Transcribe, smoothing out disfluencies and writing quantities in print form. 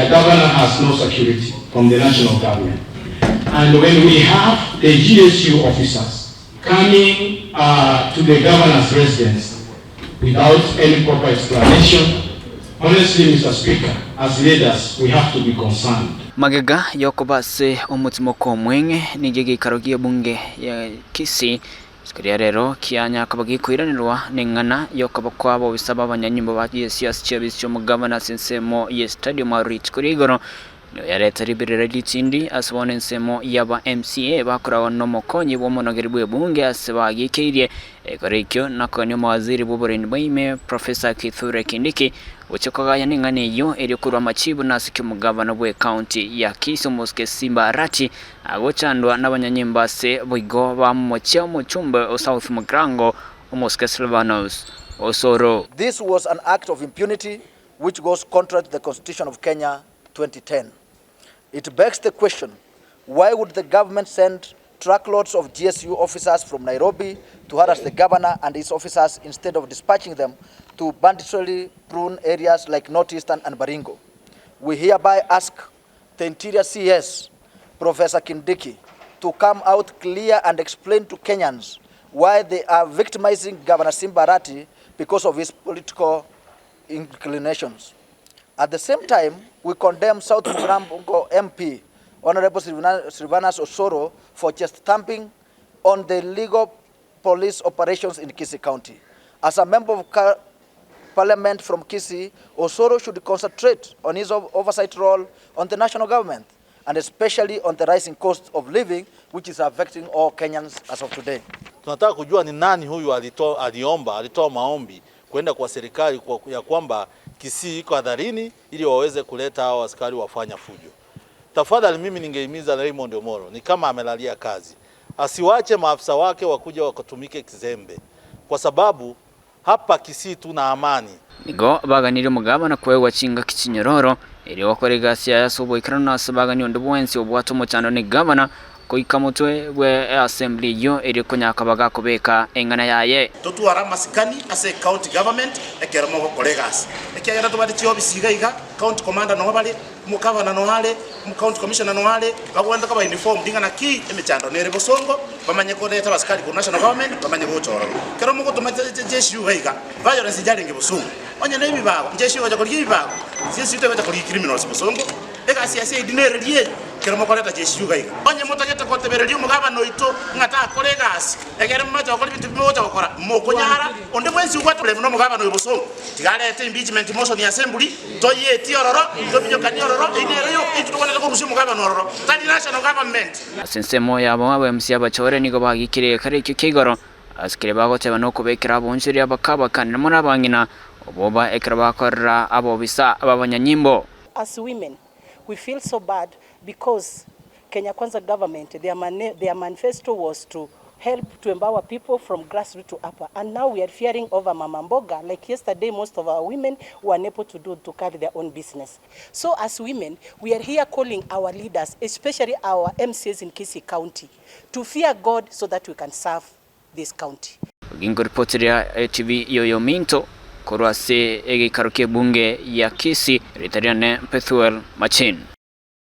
The governor has no security from the national government and when we have the GSU officers coming to the governor's residence without any proper explanation, honestly Mister Speaker, as leaders we have to be concerned. Magega y'okoba ase omotimoko omweng'e nigo egeikaro gi'ebunge ya Kisii Rituko ria rero kianya koba gekoiranerwa neng'ana y'okoba kw'abobisa b'abanyanyimbo ba Yesu ase chiabisi chi'omogabana ase ensemo ye stadium aro rituko ria igoro. Nigo yareta riberera ritindi ase bono ensemo y'aba MCA bakoragwa nomokonyi bw'omonogeri bw'ebunge ase bagiikeirie ekero ekio nakogania omowaziri bw'oborendi bwa ime Professor Kithure Kindiki gochia kogayana eng'ana eyio erio korwa amachibu nase ki omogabana bw'ecounty ya Kisii Omosike Simba Arati Agochandwa nabanyanyimbo ase boigo bamochia omochumbe o South Mugirango, omosike Silvanus Osoro. This was an act of impunity which goes contrary to the Constitution of Kenya 2010. It begs the question, why would the government send truckloads of GSU officers from Nairobi to harass the governor and his officers instead of dispatching them to banditry prone areas like North-Eastern and Baringo? We hereby ask the Interior CS, Professor Kindiki, to come out clear and explain to Kenyans why they are victimizing Governor Simba Arati because of his political inclinations. At the same time, we condemn South Mugirango MP, Honorable Silvanus Osoro, for just thumping on the legal police operations in Kisii County. As a member of Parliament from Kisii, Osoro should concentrate on his oversight role on the national government and especially on the rising cost of living which is affecting all Kenyans as of today. Tunataka kujua ni nani huyu alitoa, aliomba, alitoa maombi kwenda kwa serikali kwa, ya kwamba Kisii iko hatarini ili waweze kuleta hao askari wafanya fujo. Tafadhali mimi ningehimiza Raymond Omolo ni kama amelalia kazi, asiwache maafisa wake wakuja wakatumike kizembe, kwa sababu hapa Kisii tuna amani. Nigo baganirie omogabana koegwa chingaki chinyororo, erio gokora egasi yaye ase oboikeranu na ase bagani onde bwensi obwate omochando ne gavana, goika motwe bwe easembli eyio erio konya akaba gakobeka eng'ana yaye. Totware amasikani ase ecounty government ekero mogokora egasi, ekiagera tobwate chiofisi iga iga, county commander noo bare, omogavana noo are, omocounty commissioner noo are, bagwenerete koba informed ng'a naki emechando nere bosongo, bamanye koreta abasikari korwa national government bamanye gocha ororo. Ekero mogotoma jeshi iga iga, violence yarenge bosongo, onye na ebibago, jeshi egocha korigia ebibago, jeshi tegocha korigia criminals bosongo, egasi ya CID nere riria eye, ekero mokoreta jeshi iga iga. Onye motagete gotebereria omogabana oito ng'a takora egasi, egere momache gokora ebinto ebi mogocha gokora, mokonyara, onde bwensi obwate oboremu nomogabana oyo bosongo, tiga arete impeachment motion ase emburi, Toyetie ororo, tominyokanie ororo, eyio nero yoka intwe togwenerete korusia omogabane ororo, tari national government. Ase ensemo yabo abaemusi abachore nigo bagikire ekero ekio kia igoro, ase keria bagoteba nokobekera abonchori abakabakanire mono abang'ina oboba ekero bakorera abobisa b'abanyanyimbo. As women we feel so bad because Kenya Kwanza government their their manifesto was to help to empower people from grassroots to upper and now we are fearing over mama mboga like yesterday most of our women were unable to do to carry their own business so as women we are here calling our leaders especially our MCAs in Kisii County to fear God so that we can serve this county. Ginkoripotera TV y'oyominto korwa ase egeikaro ki'ebunge ya Kisii, erieta riane Pethuel Machin.